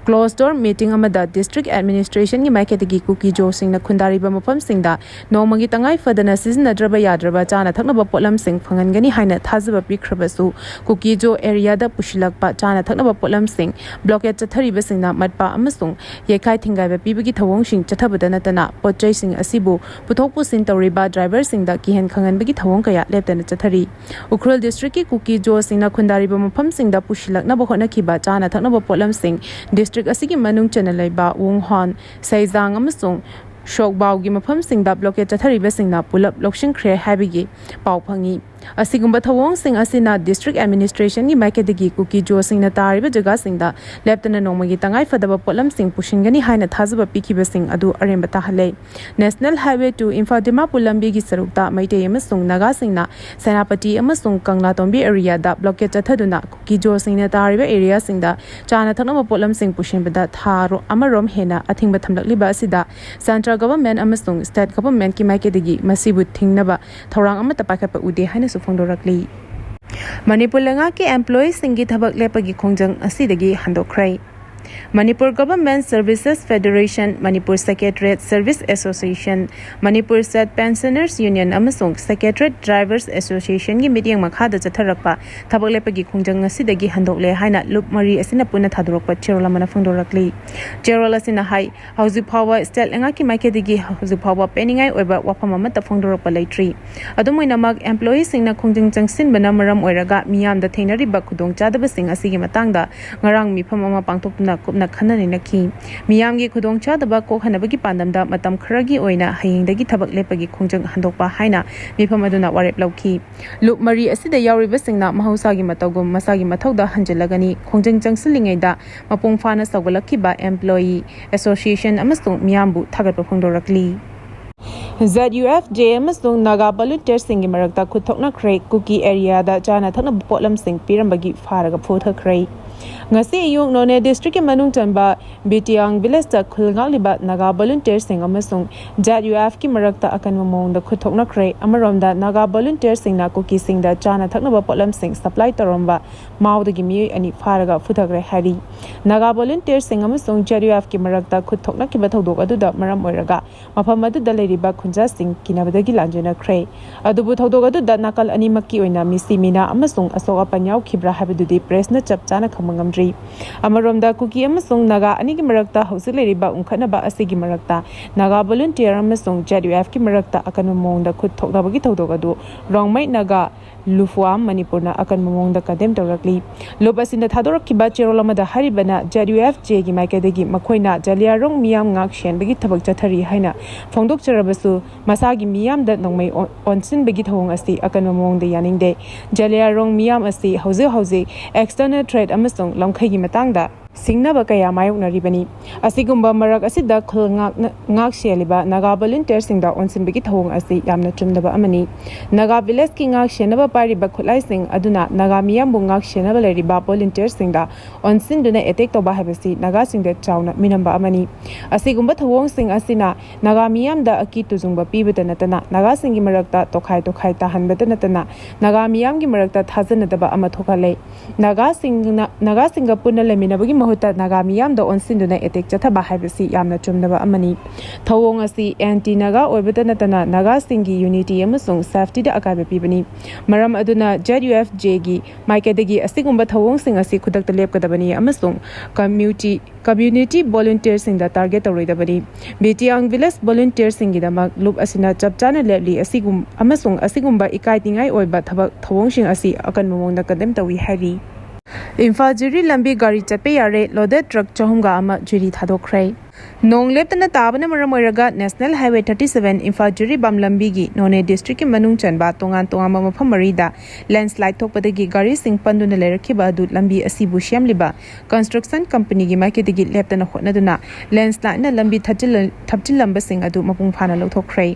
Closed door meeting ꯑꯃꯗ district administration ꯒꯤ ꯃꯥꯏꯀꯩꯗꯒꯤ ꯀꯨꯀꯤꯖꯣꯁꯤꯡꯅ ꯈꯨꯟꯗꯥꯔꯤꯕ ꯃꯐꯝꯁꯤꯡꯗ ꯅꯣꯡꯃꯒꯤ ꯇꯉꯥꯏ ꯐꯗꯅ ꯁꯤꯖꯤꯟꯅꯗ꯭ꯔꯕ ꯌꯥꯗ꯭ꯔꯕ ꯆꯥꯅ ꯊꯛꯅꯕ ꯄꯣꯠꯂꯝꯁꯤꯡ ꯐꯪꯍꯟꯒꯅꯤ ꯍꯥꯏꯅ ꯊꯥꯖꯕ ꯄꯤꯈ꯭ꯔꯕꯁꯨ, ꯀꯨꯀꯤꯖꯣ area ꯗ ꯄꯨꯁꯤꯜꯂꯛꯄ ꯆꯥꯅ ꯊꯛꯅꯕ ꯄꯣꯠꯂꯝꯁꯤꯡ blockade ꯆꯠꯊꯔꯤꯕꯁꯤꯡꯅ ꯃꯠꯄ ꯑꯃꯁꯨꯡ ꯌꯩꯈꯥꯏ ꯊꯤꯡꯒꯥꯏꯕ ꯄꯤꯕꯒꯤ ꯊꯧꯑꯣꯡꯁꯤꯡ ꯆꯠꯊꯕꯗ ꯅꯠꯇꯅ, ꯄꯣꯠꯆꯩꯁꯤꯡ ꯑꯁꯤꯕꯨ ꯄꯨꯊꯣꯛ ꯄꯨꯁꯤꯟ ꯇꯧꯔꯤꯕ driver ꯁꯤꯡꯗ ꯀꯤꯍꯟ ꯈꯪꯍꯟꯕꯒꯤ ꯊꯧꯑꯣꯡ ꯀꯌꯥ ꯂꯦꯞꯇꯅ ꯆꯠꯊꯔꯤ꯫ ꯎꯈ꯭ꯔꯨꯜ district ꯀꯤ ꯀꯨꯀꯤꯖꯣꯁꯤꯡꯅ ꯈꯨꯟꯗꯥꯔꯤꯕ ꯃꯐꯝꯁꯤꯡꯗ ꯄꯨꯁꯤꯜꯂꯛꯅꯕ ꯍꯣꯠꯅꯈꯤꯕ ꯆꯥꯅ ꯊꯛꯅꯕ ꯄꯣꯠꯂꯝꯁꯤꯡ district ꯑꯁꯤꯒꯤ ꯃꯅꯨꯡ ꯆꯟꯅ ꯂꯩꯕ ꯋꯨꯡꯍꯣꯟ, ꯁꯩꯖꯥꯡ ꯑꯃꯁꯨꯡ ꯁꯣꯛꯕꯥꯎꯒꯤ ꯃꯐꯝꯁꯤꯡꯗ blockade ꯆꯠꯊꯔꯤꯕꯁꯤꯡꯅ ꯄꯨꯂꯞ ꯂꯧꯁꯤꯟꯈ꯭ꯔꯦ ꯍꯥꯏꯕꯒꯤ ꯄꯥꯎ ꯐꯪꯏ꯫ ꯑꯁꯤꯒꯨꯝꯕ ꯊꯧꯑꯣꯡꯁꯤꯡ ꯑꯁꯤꯅ district administration ꯒꯤ ꯃꯥꯏꯀꯩꯗꯒꯤ ꯀꯨꯀꯤꯖꯣꯁꯤꯡꯅ ꯇꯥꯔꯤꯕ ꯖꯒꯥꯁꯤꯡꯗ ꯂꯦꯞꯇꯅ ꯅꯣꯡꯃꯒꯤ ꯇꯉꯥꯏ ꯐꯗꯕ ꯄꯣꯠꯂꯝꯁꯤꯡ ꯄꯨꯁꯤꯟꯒꯅꯤ ꯍꯥꯏꯅ ꯊꯥꯖꯕ ꯄꯤꯈꯤꯕꯁꯤꯡ ꯑꯗꯨ ꯑꯔꯦꯝꯕ ꯇꯥꯍꯜꯂꯦ꯫ National Highway two Imphal Dimapur ꯂꯝꯕꯤꯒꯤ ꯁꯔꯨꯛꯇ ꯃꯩꯇꯩ ꯑꯃꯁꯨꯡ ꯅꯥꯒꯥꯁꯤꯡꯅ ꯁꯦꯅꯥꯄꯇꯤ ꯑꯃꯁꯨꯡ ꯀꯪꯂꯥꯇꯣꯝꯕꯤ area ꯗ blockade ꯆꯠꯊꯗꯨꯅ ꯀꯨꯀꯤꯖꯣꯁꯤꯡꯅ ꯇꯥꯔꯤꯕ area ꯁꯤꯡꯗ ꯆꯥꯅ ꯊꯛꯅꯕ ꯄꯣꯠꯂꯝꯁꯤꯡ ꯄꯨꯁꯤꯟꯕꯗ ꯊꯥ ꯔꯣ-, ꯑꯃꯔꯣꯝ ꯍꯦꯟꯅ ꯑꯊꯤꯡꯕ ꯊꯝꯂꯛꯂꯤꯕ ꯑꯁꯤꯗ central government ꯑꯃꯁꯨꯡ state government ꯀꯤ ꯃꯥꯏꯀꯩꯗꯒꯤ ꯃꯁꯤꯕꯨ ꯊꯤꯡꯅꯕ ꯊꯧꯔꯥꯡ ꯑꯃꯠꯇ ꯄꯥꯏꯈꯠꯄ ꯎꯗꯦ ꯍꯥꯏꯅꯁꯨ ꯐꯣꯡꯗꯣꯔꯛꯂꯤ꯫ ꯃꯅꯤꯄꯨꯔ ꯂꯩꯉꯥꯛꯀꯤ employee ꯁꯤꯡꯒꯤ ꯊꯕꯛ ꯂꯦꯞꯄꯒꯤ ꯈꯣꯡꯖꯪ ꯑꯁꯤꯗꯒꯤ ꯍꯟꯗꯣꯛꯈ꯭ꯔꯦ꯫ Manipur Government Services Federation, Manipur Secretariat Service Association, Manipur State Pensioners Union ꯑꯃꯁꯨꯡ Secretariat Drivers Association ꯒꯤ ꯃꯤꯠꯌꯦꯡ ꯃꯈꯥꯗ ꯆꯠꯊꯔꯛꯄ ꯊꯕꯛ ꯂꯦꯞꯄꯒꯤ ꯈꯣꯡꯖꯪ ꯑꯁꯤꯗꯒꯤ ꯍꯟꯗꯣꯛꯂꯦ ꯍꯥꯏꯅ ꯂꯨꯞ ꯃꯔꯤ ꯑꯁꯤꯅ ꯄꯨꯟꯅ ꯊꯥꯗꯣꯔꯛꯄ ꯆꯦꯔꯣꯜ ꯑꯃꯅ ꯐꯣꯡꯗꯣꯔꯛꯂꯤ꯫ ꯆꯦꯔꯣꯜ ꯑꯁꯤꯅ ꯍꯥꯏ, ꯍꯧꯖꯤꯛ ꯐꯥꯎꯕ state ꯂꯩꯉꯥꯛꯀꯤ ꯃꯥꯏꯀꯩꯗꯒꯤ ꯍꯧꯖꯤꯛ ꯐꯥꯎꯕ ꯄꯦꯟꯅꯤꯡꯉꯥꯏ ꯑꯣꯏꯕ ꯋꯥꯐꯝ ꯑꯃꯠꯇ ꯐꯣꯡꯗꯣꯔꯛꯄ ꯂꯩꯇ꯭ꯔꯤ꯫ ꯑꯗꯨꯝ ꯑꯣꯏꯅꯃꯛ, employee ꯁꯤꯡꯅ ꯈꯣꯡꯖꯪ ꯆꯪꯁꯤꯟꯕꯅ ꯃꯔꯝ ꯑꯣꯏꯔꯒ ꯃꯤꯌꯥꯝꯗ ꯊꯦꯡꯅꯔꯤꯕ ꯈꯨꯗꯣꯡꯆꯥꯗꯕꯁꯤꯡ ꯑꯁꯤꯒꯤ ꯃꯇꯥꯡꯗ ꯉꯔꯥꯡ ꯃꯤꯐꯝ ꯑꯃ ꯄꯥꯡꯊꯣꯛꯇꯨꯅ ꯀꯨꯞꯅ ꯈꯟꯅ ꯅꯩꯅꯈꯤ꯫ ꯃꯤꯌꯥꯝꯒꯤ ꯈꯨꯗꯣꯡꯆꯥꯗꯕ ꯀꯣꯛꯍꯟꯅꯕꯒꯤ ꯄꯥꯟꯗꯝꯗ ꯃꯇꯝ ꯈꯔꯒꯤ ꯑꯣꯏꯅ ꯍꯌꯦꯡꯗꯒꯤ ꯊꯕꯛ ꯂꯦꯞꯄꯒꯤ ꯈꯣꯡꯖꯪ ꯍꯟꯗꯣꯛꯄ ꯍꯥꯏꯅ ꯃꯤꯐꯝ ꯑꯗꯨꯅ ꯋꯥꯔꯦꯞ ꯂꯧꯈꯤ꯫ ꯂꯨꯞ ꯃꯔꯤ ꯑꯁꯤꯗ ꯌꯥꯎꯔꯤꯕꯁꯤꯡꯅ ꯃꯍꯧꯁꯥꯒꯤ ꯃꯇꯧꯒꯨꯝ ꯃꯁꯥꯒꯤ ꯃꯊꯧꯗ ꯍꯟꯖꯤꯜꯂꯒꯅꯤ꯫ ꯈꯣꯡꯖꯪ ꯆꯪꯁꯤꯜꯂꯤꯉꯩꯗ ꯃꯄꯨꯡ ꯐꯥꯅ ꯁꯧꯒꯠꯂꯛꯈꯤꯕ employee association ꯑꯃꯁꯨꯡ ꯃꯤꯌꯥꯝꯕꯨ ꯊꯥꯒꯠꯄ ꯐꯣꯡꯗꯣꯔꯛꯂꯤ꯫ Z U F J ꯑꯃꯁꯨꯡ ꯅꯥꯒꯥ volunteer ꯁꯤꯡꯒꯤ ꯃꯔꯛꯇ ꯈꯨꯠ ꯊꯣꯛꯅꯈ꯭ꯔꯦ꯫ ꯀꯨꯀꯤ area ꯗ ꯆꯥꯅ ꯊꯛꯅꯕ ꯄꯣꯠꯂꯝꯁꯤꯡ ꯄꯤꯔꯝꯕꯒꯤ ꯐꯥꯔꯒ ꯐꯨꯊꯈ꯭ꯔꯦ꯫ ꯉꯁꯤ ꯑꯌꯨꯛ ꯅꯣꯅꯦ ꯗꯤꯁꯇ꯭ꯔꯤꯛꯀꯤ ꯃꯅꯨꯡ ꯆꯟꯕ ꯕꯤꯇꯤꯌꯥꯡ ꯚꯤꯂꯦꯖꯇ ꯈꯨꯜ ꯉꯥꯛꯂꯤꯕ ꯅꯥꯒꯥ ꯚꯣꯂꯨꯟꯇꯤꯌꯔꯁꯤꯡ ꯑꯃꯁꯨꯡ ꯖꯦꯠ ꯌꯨ ꯑꯦꯐꯀꯤ ꯃꯔꯛꯇ ꯑꯀꯟꯕ ꯃꯑꯣꯡꯗ ꯈꯨꯠ ꯊꯣꯛꯅꯈ꯭ꯔꯦ꯫ ꯑꯃꯔꯣꯝꯗ ꯅꯥꯒꯥ ꯚꯣꯂꯨꯟꯇꯤꯌꯔꯁꯤꯡꯅ ꯀꯨꯀꯤꯁꯤꯡꯗ ꯆꯥꯅ ꯊꯛꯅꯕ ꯄꯣꯠꯂꯝꯁꯤꯡ ꯁꯄ꯭ꯂꯥꯏ ꯇꯧꯔꯝꯕ ꯃꯥꯎꯗꯒꯤ ꯃꯤꯑꯣꯏ ꯑꯅꯤ ꯐꯥꯔꯒ ꯐꯨꯊꯈ꯭ꯔꯦ ꯍꯥꯏꯔꯤ꯫ ꯅꯥꯒꯥ ꯚꯣꯂꯨꯟꯇꯤꯌꯔꯁꯤꯡ ꯑꯃꯁꯨꯡ ꯖꯦꯠ ꯌꯨ ꯑꯦꯐꯀꯤ ꯃꯔꯛꯇ ꯈꯨꯠ ꯊꯣꯛꯅꯈꯤꯕ ꯊꯧꯗꯣꯛ ꯑꯗꯨꯗ ꯃꯔꯝ ꯑꯣꯏꯔꯒ ꯃꯐꯝ ꯑꯗꯨꯗ ꯂꯩꯔꯤꯕ ꯈꯨꯟꯖꯥꯁꯤꯡ ꯀꯤꯅꯕꯗꯒꯤ ꯂꯥꯟꯖꯦꯟꯅꯈ꯭ꯔꯦ꯫ ꯑꯗꯨꯕꯨ ꯊꯧꯗꯣꯛ ꯑꯗꯨꯗ ꯅꯥꯀꯜ ꯑꯅꯤꯃꯛꯀꯤ ꯑꯣꯏꯅ ꯃꯤꯁꯤ ꯃꯤꯅꯥ ꯑꯃꯁꯨꯡ ꯑꯁꯣꯛ ꯑꯄꯟ ꯌꯥꯎꯈꯤꯕ꯭ꯔꯥ ꯍꯥꯏꯕꯗꯨꯗꯤ ꯄ꯭ꯔꯦꯁꯅ ꯆꯞ ꯆꯥꯅ ꯈꯪꯕ ꯉꯝꯗ꯭ꯔꯤ꯫ ꯑꯃꯔꯣꯝꯗ ꯀꯨꯀꯤ ꯑꯃꯁꯨꯡ ꯅꯥꯒꯥ ꯑꯅꯤꯒꯤ ꯃꯔꯛꯇ ꯍꯧꯖꯤꯛ ꯂꯩꯔꯤꯕ ꯎꯪꯈꯠꯅꯕ ꯑꯁꯤꯒꯤ ꯃꯔꯛꯇ ꯅꯥꯒꯥ ꯚꯣꯂꯨꯟꯇꯤꯌꯔ ꯑꯃꯁꯨꯡ ꯖꯦꯠ ꯌꯨ ꯑꯦꯐꯀꯤ ꯃꯔꯛꯇ ꯑꯀꯟꯕ ꯃꯑꯣꯡꯗ ꯈꯨꯠ ꯊꯣꯛꯅꯕꯒꯤ ꯊꯧꯗꯣꯛ ꯑꯗꯨ ꯔꯣꯡꯃꯩ ꯅꯥꯒꯥ ꯂꯨꯐꯨꯋꯥꯝ ꯃꯅꯤꯄꯨꯔꯅ ꯑꯀꯟꯕ ꯃꯑꯣꯡꯗ ꯀꯟꯗꯦꯝ ꯇꯧꯔꯛꯂꯤ꯫ ꯂꯨꯞ ꯑꯁꯤꯅ ꯊꯥꯗꯣꯔꯛꯈꯤꯕ ꯆꯦꯔꯣꯜ ꯑꯃꯗ ꯍꯥꯏꯔꯤꯕꯅ ꯖꯦꯠ ꯌꯨ ꯑꯦꯐ ꯖꯦꯒꯤ ꯃꯥꯏꯀꯩꯗꯒꯤ ꯃꯈꯣꯏꯅ ꯖꯂꯤꯌꯥꯔꯣꯡ ꯃꯤꯌꯥꯝ ꯉꯥꯛ ꯁꯦꯟꯕꯒꯤ ꯊꯕꯛ ꯆꯠꯊꯔꯤ ꯍꯥꯏꯅ ꯐꯣꯡꯗꯣꯛꯆꯔꯕꯁꯨ ꯃꯁꯥꯒꯤ ꯃꯤꯌꯥꯝꯗ ꯅꯣꯡꯃꯩ ꯑꯣꯟ-, ꯑꯣꯟꯁꯤꯟꯕꯒꯤ ꯊꯧꯑꯣꯡ ꯑꯁꯤ ꯑꯀꯟꯕ ꯃꯑꯣꯡꯗ ꯌꯥꯅꯤꯡꯗꯦ꯫ ꯖꯂꯤꯌꯥꯔꯣꯡ ꯃꯤꯌꯥꯝ ꯑꯁꯤ ꯍꯧꯖꯤꯛ ꯍꯧꯖꯤꯛ ꯑꯦꯛꯁꯇꯔꯅꯦꯜ ꯊ꯭ꯔꯦꯠ ꯑꯃꯁꯨꯡ ꯂꯝꯈꯩꯒꯤ ꯃꯇꯥꯡꯗ ꯁꯤꯡꯅꯕ ꯀꯌꯥ ꯃꯥꯌꯣꯛꯅꯔꯤꯕꯅꯤ꯫ ꯑꯁꯤꯒꯨꯝꯕ ꯃꯔꯛ ꯑꯁꯤꯗ ꯈꯨꯜ ꯉꯥꯛꯅ-, ꯉꯥꯛ ꯁꯦꯜꯂꯤꯕ ꯅꯥꯒꯥ ꯚꯣꯂꯨꯟꯇꯤꯌꯔꯁꯤꯡꯗ ꯑꯣꯟꯁꯤꯟꯕꯒꯤ ꯊꯧꯑꯣꯡ ꯑꯁꯤ ꯌꯥꯝꯅ ꯆꯨꯝꯗꯕ ꯑꯃꯅꯤ꯫ ꯅꯥꯒꯥ ꯚꯤꯂꯦꯖꯀꯤ ꯉꯥꯛ ꯁꯦꯟꯅꯕ ꯄꯥꯏꯔꯤꯕ ꯈꯨꯠꯂꯥꯏꯁꯤꯡ ꯑꯗꯨꯅ ꯅꯥꯒꯥ ꯃꯤꯌꯥꯝꯕꯨ ꯉꯥꯛ ꯁꯦꯟꯅꯕ ꯂꯩꯔꯤꯕ ꯚꯣꯂꯨꯟꯇꯤꯌꯔꯁꯤꯡꯗ ꯑꯣꯟꯁꯤꯟꯗꯨꯅ ꯑꯦꯇꯦꯛ ꯇꯧꯕ ꯍꯥꯏꯕꯁꯤ ꯅꯥꯒꯥꯁꯤꯡꯗ ꯆꯥꯎꯅ ꯃꯤꯅꯝꯕ ꯑꯃꯅꯤ꯫ ꯑꯁꯤꯒꯨꯝꯕ ꯊꯧꯑꯣꯡꯁꯤꯡ ꯑꯁꯤꯅ ꯅꯥꯒꯥ ꯃꯤꯌꯥꯝꯗ ꯑꯀꯤ ꯇꯨꯖꯨꯡꯕ ꯄꯤꯕꯇ ꯅꯠꯇꯅ ꯅꯥꯒꯥꯁꯤꯡꯒꯤ ꯃꯔꯛꯇ ꯇꯣꯈꯥꯏ ꯇꯣꯈꯥꯏ ꯇꯥꯍꯟꯕꯇ ꯅꯠꯇꯅ ꯅꯥꯒꯥ ꯃꯤꯌꯥꯝꯒꯤ ꯃꯔꯛꯇ ꯊꯥꯖꯅꯗꯕ ꯑꯃ ꯊꯣꯛꯍꯜꯂꯦ꯫ ꯅꯥꯒꯥꯁꯤꯡꯅ, ꯅꯥꯒꯥꯁꯤꯡꯒ ꯄꯨꯟꯅ ꯂꯩꯃꯤꯟꯅꯕꯒꯤ ꯃꯍꯨꯠꯇ ꯅꯥꯒꯥ ꯃꯤꯌꯥꯝꯗ ꯑꯣꯟꯁꯤꯟꯗꯨꯅ ꯑꯦꯇꯦꯛ ꯆꯠꯊꯕ ꯍꯥꯏꯕꯁꯤ ꯌꯥꯝꯅ ꯆꯨꯝꯗꯕ ꯑꯃꯅꯤ꯫ ꯊꯧꯑꯣꯡ ꯑꯁꯤ ꯑꯦꯟꯇꯤ ꯅꯥꯒꯥ ꯑꯣꯏꯕꯇ ꯅꯠꯇꯅ ꯅꯥꯒꯥꯁꯤꯡꯒꯤ ꯌꯨꯅꯤꯇꯤ ꯑꯃꯁꯨꯡ ꯁꯦꯐꯇꯤꯗ ꯑꯀꯥꯏꯕ ꯄꯤꯕꯅꯤ꯫ ꯃꯔꯝ ꯑꯗꯨꯅ ꯖꯦꯠ ꯌꯨ ꯑꯦꯐ ꯖꯦꯒꯤ ꯃꯥꯏꯀꯩꯗꯒꯤ ꯑꯁꯤꯒꯨꯝꯕ ꯊꯧꯑꯣꯡꯁꯤꯡ ꯑꯁꯤ ꯈꯨꯗꯛꯇ ꯂꯦꯞꯀꯗꯕꯅꯤ ꯑꯃꯁꯨꯡ ꯀꯝꯃ꯭ꯌꯨꯇꯤ-, ꯀꯝꯃ꯭ꯌꯨꯅꯤꯇꯤ ꯚꯣꯂꯨꯟꯇꯤꯌꯔꯁꯤꯡꯗ ꯇꯥꯔꯒꯦꯠ ꯇꯧꯔꯣꯏꯗꯕꯅꯤ꯫ ꯕꯤꯇꯤꯌꯥꯡ ꯚꯤꯂꯦꯖ ꯚꯣꯂꯨꯟꯇꯤꯌꯔꯁꯤꯡꯒꯤꯗꯃꯛ ꯂꯨꯞ ꯑꯁꯤꯅ ꯆꯞ ꯆꯥꯅ ꯂꯦꯞꯂꯤ ꯑꯁꯤꯒꯨꯝ-, ꯑꯃꯁꯨꯡ ꯑꯁꯤꯒꯨꯝꯕ ꯏꯀꯥꯏ ꯇꯤꯡꯉꯥꯏ ꯑꯣꯏꯕ ꯊꯕꯛ ꯊꯧꯑꯣꯡꯁꯤꯡ ꯑꯁꯤ ꯑꯀꯟꯕ ꯃꯑꯣꯡꯗ ꯀꯟꯗꯦꯝ ꯇꯧꯏ ꯍꯥꯏꯔꯤ꯫ ꯏꯝꯐꯥꯜ ꯖꯤꯔꯤ ꯂꯝꯕꯤ ꯒꯥꯔꯤ ꯆꯠꯄ ꯌꯥꯔꯦ, ꯂꯣꯗꯦꯗ ꯇ꯭ꯔꯛ ꯆꯍꯨꯝꯒ ꯑꯃ ꯖꯤꯔꯤ ꯊꯥꯗꯣꯛꯈ꯭ꯔꯦ꯫ ꯅꯣꯡ ꯂꯦꯞꯇꯅ ꯇꯥꯕꯅ ꯃꯔꯝ ꯑꯣꯏꯔꯒ National Highway thirty seven Imphal Jiribam ꯂꯝꯕꯤꯒꯤ ꯅꯣꯅꯦ district ꯀꯤ ꯃꯅꯨꯡ ꯆꯟꯕ ꯇꯣꯉꯥꯟ ꯇꯣꯉꯥꯟꯕ ꯃꯐꯝ ꯃꯔꯤꯗ landslide ꯊꯣꯛꯄꯗꯒꯤ ꯒꯥꯔꯤꯁꯤꯡ ꯄꯟꯗꯨꯅ ꯂꯩꯔꯛꯈꯤꯕ ꯑꯗꯨ ꯂꯝꯕꯤ ꯑꯁꯤꯕꯨ ꯁꯦꯝꯂꯤꯕ construction company ꯒꯤ ꯃꯥꯏꯀꯩꯗꯒꯤ ꯂꯦꯞꯇꯅ ꯍꯣꯠꯅꯗꯨꯅ landslide ꯅ ꯂꯝꯕꯤ ꯊꯠꯆꯤꯜꯂ-, ꯊꯠꯆꯤꯜꯂꯝꯕꯁꯤꯡ ꯑꯗꯨ ꯃꯄꯨꯡ ꯐꯥꯅ ꯂꯧꯊꯣꯛꯈ꯭ꯔꯦ꯫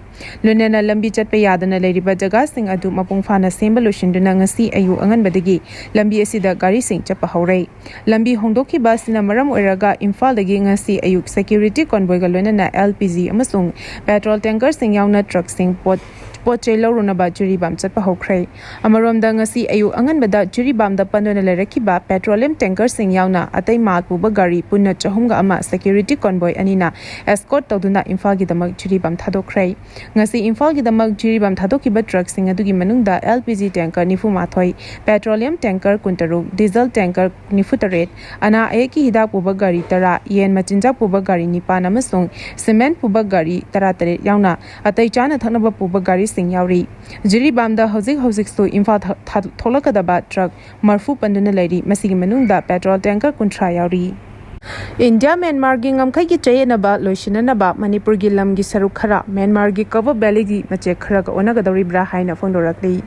ꯂꯣꯏꯅꯅ ꯂꯝꯕꯤ ꯆꯠꯄ ꯌꯥꯗꯅ ꯂꯩꯔꯤꯕ ꯖꯒꯥꯁꯤꯡ ꯑꯗꯨ ꯃꯄꯨꯡ ꯐꯥꯅ ꯁꯦꯝꯕ ꯂꯣꯏꯁꯤꯟꯗꯨꯅ ꯉꯁꯤ ꯑꯌꯨꯛ ꯑꯉꯟꯕꯗꯒꯤ ꯂꯝꯕꯤ ꯑꯁꯤꯗ ꯒꯥꯔꯤꯁꯤꯡ ꯆꯠꯄ ꯍꯧꯔꯦ꯫ ꯂꯝꯕꯤ ꯍꯣꯡꯗꯣꯛꯈꯤꯕ ꯑꯁꯤꯅ ꯃꯔꯝ ꯑꯣꯏꯔꯒ ꯏꯝꯐꯥꯜꯗꯒꯤ ꯉꯁꯤ ꯑꯌꯨꯛ security convoy ꯒ ꯂꯣꯏꯅꯅ L P G ꯑꯃꯁꯨꯡ petrol tanker ꯁꯤꯡ ꯌꯥꯎꯅ truck ꯁꯤꯡ ꯄꯣꯠ, ꯄꯣꯠ ꯆꯩ ꯂꯧꯔꯨꯅꯕ ꯖꯤꯔꯤꯕꯥꯝ ꯆꯠꯄ ꯍꯧꯈ꯭ꯔꯦ꯫ ꯑꯃꯔꯣꯝꯗ ꯉꯁꯤ ꯑꯌꯨꯛ ꯑꯉꯟꯕꯗ ꯖꯤꯔꯤꯕꯥꯝꯗ ꯄꯟꯗꯨꯅ ꯂꯩꯔꯛꯈꯤꯕ petroleum tanker ꯁꯤꯡ ꯌꯥꯎꯅ ꯑꯇꯩ ꯃꯥꯜ ꯄꯨꯕ ꯒꯥꯔꯤ ꯄꯨꯟꯅ ꯆꯍꯨꯝꯒ ꯑꯃ security convoy ꯑꯅꯤꯅ escort ꯇꯧꯗꯨꯅ ꯏꯝꯐꯥꯜꯒꯤꯗꯃꯛ ꯖꯤꯔꯤꯕꯥꯝ ꯊꯥꯗꯣꯛꯈ꯭ꯔꯦ꯫ ꯉꯁꯤ ꯏꯝꯐꯥꯜꯒꯤꯗꯃꯛ ꯖꯤꯔꯤꯕꯥꯝ ꯊꯥꯗꯣꯛꯈꯤꯕ truck ꯁꯤꯡ ꯑꯗꯨꯒꯤ ꯃꯅꯨꯡꯗ L P G tanker ꯅꯤꯐꯨ ꯃꯥꯊꯣꯏ, petroleum tanker ꯀꯨꯟꯇꯔꯨꯛ, diesel tanker ꯅꯤꯐꯨ ꯇꯔꯦꯠ, ꯑꯅꯥ ꯑꯌꯦꯛꯀꯤ ꯍꯤꯗꯥꯛ ꯄꯨꯕ ꯒꯥꯔꯤ ꯇꯔꯥ, ꯌꯦꯟ ꯃꯆꯤꯟꯖꯥꯛ ꯄꯨꯕ ꯒꯥꯔꯤ ꯅꯤꯄꯥꯟ ꯑꯃꯁꯨꯡ cement ꯄꯨꯕ ꯒꯥꯔꯤ ꯇꯔꯥꯇꯔꯦꯠ ꯌꯥꯎꯅ ꯑꯇꯩ ꯆꯥꯅ ꯊꯛꯅꯕ ꯄꯨꯕ ꯒꯥꯔꯤꯁꯤꯡ ꯌꯥꯎꯔꯤ꯫ ꯖꯤꯔꯤꯕꯥꯝꯗ ꯍꯧꯖꯤꯛ ꯍꯧꯖꯤꯛꯁꯨ ꯏꯝꯐꯥꯜ ꯊ-, ꯊꯥ-, ꯊꯣꯛꯂꯛꯀꯗꯕ truck ꯃꯔꯐꯨ ꯄꯟꯗꯨꯅ ꯂꯩꯔꯤ꯫ ꯃꯁꯤꯒꯤ ꯃꯅꯨꯡꯗ petrol tanker ꯀꯨꯟꯊ꯭ꯔꯥ ꯌꯥꯎꯔꯤ꯫ ꯏꯟꯗꯤꯌꯥ ꯃ꯭ꯌꯥꯟꯃꯥꯔꯒꯤ ꯉꯝꯈꯩꯒꯤ ꯆꯌꯦꯠꯅꯕ ꯂꯣꯏꯁꯤꯟꯅꯅꯕ ꯃꯅꯤꯄꯨꯔꯒꯤ ꯂꯝꯒꯤ ꯁꯔꯨꯛ ꯈꯔ ꯃ꯭ꯌꯥꯟꯃꯥꯔꯒꯤ ꯀꯕꯣ ꯚꯦꯂꯤꯒꯤ ꯃꯆꯦꯠ ꯈꯔꯒ ꯑꯣꯟꯅꯒꯗꯧꯔꯤꯕ꯭ꯔꯥ ꯍꯥꯏꯅ ꯐꯣꯡꯗꯣꯔꯛꯂꯤ꯫